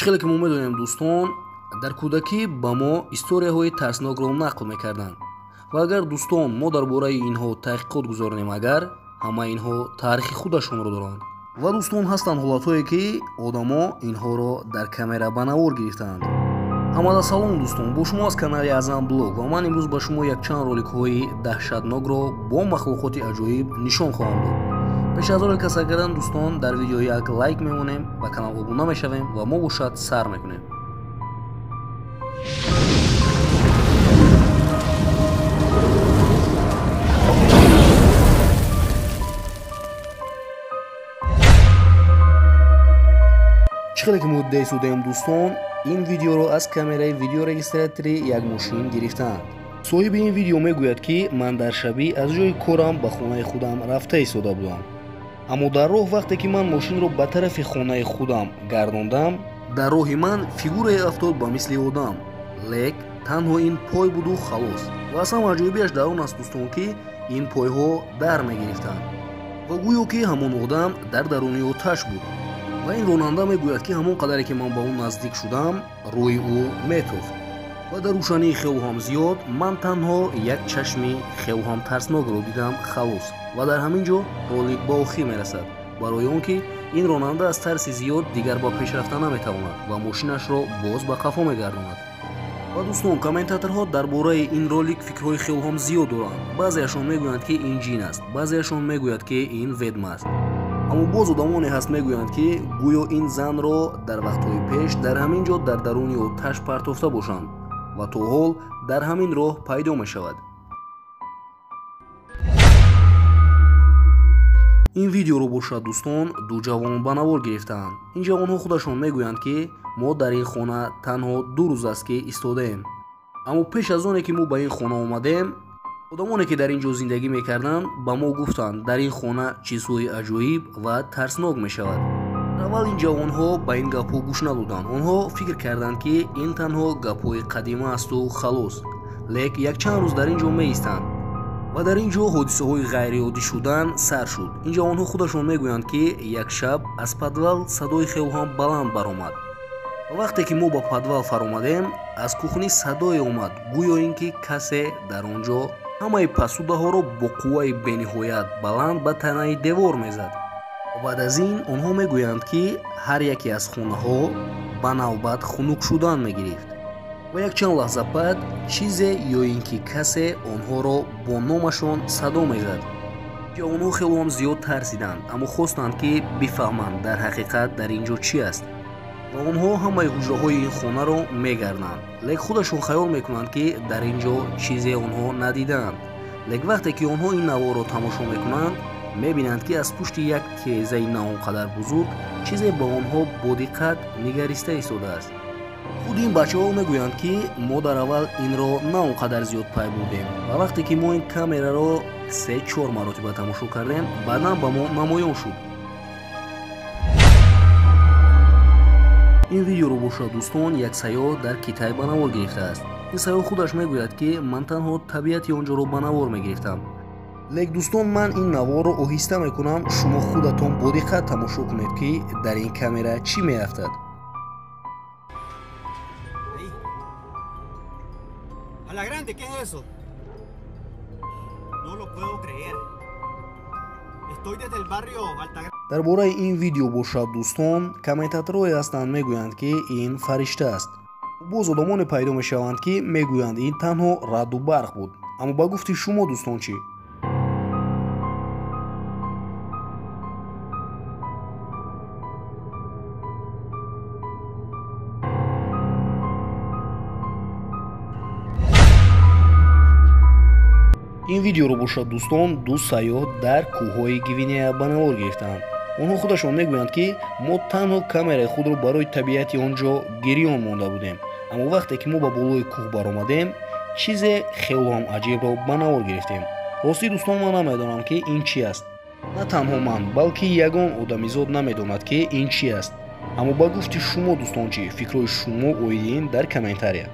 Чӣ хеле ки мо медонем дӯстон, дар кӯдакӣ ба мо историяҳои тарснокро нақл мекарданд. Ва агар дӯстон мо дар бораи инҳо таҳқиқот гузаронем, агар ҳама инҳо таърихи худашонро доранд. Ва дӯстон ҳастанд ҳолатҳое ки одамо инҳоро дар камера ба навор гирифтаанд. Ҳамада салом дӯстон, бо шумо аз канали Азам Блог ва ман имрӯз ба шумо якчанд роликҳои даҳшатнокро бо махлуқоти аҷоиб нишон хоҳам дод. Пеш аз ролика сар кардан дӯстон, дар видео як лайк мемонем, ба канал обуна мешавем ва мо бошад сар мекунем. Чӣ хеле ки муддаи судаем дӯстон, ин видеоро аз камераи видеорегистратори як мошин гирифтаанд. Соҳиби ин видео мегӯяд, ки ман дар шабӣ аз ҷои корам ба хонаи худам рафта истода будам. Аммо дар роҳ вақте ки ман мошинро ба тарафи хонаи худам гардондам, дар роҳи ман фигурае афтод ба мисли одам. Лек танҳо ин пой буду халос. Ва аз ҳама аҷоибиаш дар он аст дӯстон, ки ин пойҳо дар мегирифтанд. Ва гӯё ки ҳамон одам дар даруни оташ буд. Ва ин ронанда мегӯяд, ки ҳамон қадаре ки ман ба ӯ наздик шудам, рӯи ӯ метофт. Ва дар рӯшании хело ҳам зиёд ман танҳо як чашми хело ҳам тарснокро дидам, халос. Ва дар ҳамин ҷо ролик ба охир мерасад, барои он ки ин ронанда аз тарси зиёд дигар ба пеш рафта наметавонад ва мошинашро боз ба қафо мегардонад. Ва дӯстон, комментаторҳо дар бораи ин ролик фикрҳои хело ҳам зиёд доранд. Баъзеашон мегӯянд, ки ин ҷин аст, баъзеашон мегӯяд, ки ин ведма аст. Аммо боз одамоне ҳаст мегӯянд, ки гӯё ин занро дар вақтҳои пеш дар ҳамин ҷо дар даруни оташ партофта бошанд ва то ҳол дар ҳамин роҳ пайдо мешавад. Ин видеоро бошад дӯстон ду ҷавон ба навор гирифтаанд. Ин ҷавонҳо худашон мегӯянд, ки мо дар ин хона танҳо 2 рӯз аст ки истодаем. Аммо пеш аз оне ки мо ба ин хона омадем, одамоне ки дар ин ҷо зиндагӣ мекарданд ба мо гуфтанд, дар ин хона чизҳои аҷоиб ва тарснок мешавад. Аввал ин ҷавонҳо ба ин гапҳо гӯш надоданд. Онҳо фикр карданд, ки ин танҳо гапҳои қадима асту халос. Лек якчанд рӯз дар ин ҷо меистанд ва дар ин ҷо ҳодисаҳои ғайриоддӣ шудан сар шуд. Ин ҷавонҳо худашон мегӯянд, ки як шаб аз подвал садои хело ҳам баланд баромад. Вақте ки мо ба подвал фаромадем, аз кухни садое омад, гӯё ин ки касе дар он ҷо ҳамаи пасудаҳоро бо қувваи бениҳоят баланд ба танаи девор мезад. Баъд аз ин онҳо мегӯянд, ки ҳар яке аз хонаҳо ба навбат хунук шудан мегирифт ва якчанд лаҳза баъд чизе ё ин ки касе онҳоро бо номашон садо мезад. Ҷавонҳо хело ҳам зиёд тарсиданд, аммо хостанд, ки бифаҳманд дар ҳақиқат дар ин ҷо чӣ аст. Ва онҳо ҳамаи ҳуҷраҳои ин хонаро мегарданд, лек худашон хаёл мекунанд, ки дар ин ҷо чизе онҳо надидаанд. Лек вақте ки онҳо ин наворро тамошо мекунанд, мебинанд, ки аз пушти як тирезаи на он қадар бузург чизе ба онҳо бо диққат нигариста истодааст. Худи ин бачаҳо мегӯянд, ки мо дар аввал инро на он қадар зиёд пай бурдем ва вақте ки мо ин камераро 3-4 маротиба тамошо кардем, баъдан ба мо намоён шуд. Ин видеоро бошад дӯстон як сайёҳ дар Китай ба навор гирифтааст. Ин сайёҳ худаш мегӯяд, ки ман танҳо табиати он ҷоро ба навор мегирифтам. Лек дӯстон, ман ин наворро оҳиста мекунам, шумо худатон бо диққат тамошо кунед, ки дар ин камера чӣ меафтад. A la grande, ¿qué es eso? No lo puedo creer. Estoy desde el barrio Altagracia. Дар бораи ин видео бошад дӯстон, комментаторҳое ҳастанд мегӯянд, ки ин фаришта аст. Боз одамоне пайдо мешаванд, ки мегӯянд ин танҳо раъду барқ буд. Аммо ба гуфти шумо дӯстон чӣ? Ин видеоро бошад дӯстон ду сайёҳ дар кӯҳҳои Гвинея ба навор гирифтаанд. Онҳо худашон мегӯянд, ки мо танҳо камераи худро барои табиати он ҷо гирён монда будем. Аммо вақте ки мо ба болои кӯҳ баромадем, чизе хело ҳам аҷибро ба навор гирифтем. Ростӣ дӯстон, ман намедонам, ки ин чӣ аст. На танҳо ман, балки ягон одамизод намедонад, ки ин чӣ аст. Аммо ба гуфти шумо дӯстон чӣ? Фикрҳои шумо оиди ин дар комментария.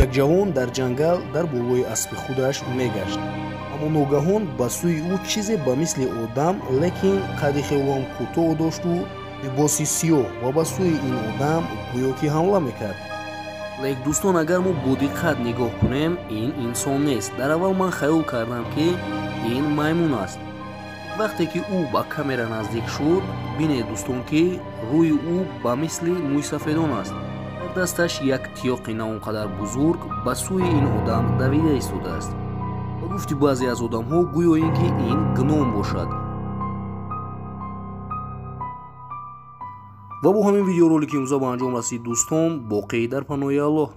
Як ҷавон дар ҷангал дар болои аспи худаш мегашт, аммо ногаҳон ба сӯи ӯ чизе ба мисли одам, лекин қадди хелоам кӯтоҳ дошту либоси сиёҳ ва ба сӯи ин одам гӯё ки ҳамла мекард. Лек дӯстон, агар мо бо диққат нигоҳ кунем, ин инсон нест. Дар аввал ман хаёл кардам, ки ин маймун аст. Вақте ки ӯ ба камера наздик шуд, бинед дӯстон, ки рӯи ӯ ба мисли мӯйсафедон аст. Дар дасташ як тиёқи на он қадар бузург ба сӯи ин одам давида истодааст. Ба гуфти баъзе аз одамҳо, гӯё ин ки ин гном бошад. Ва бо ҳамин видеоролики имрӯза ба анҷом расид, дӯстон. Боқӣ дар паноҳи Аллоҳ.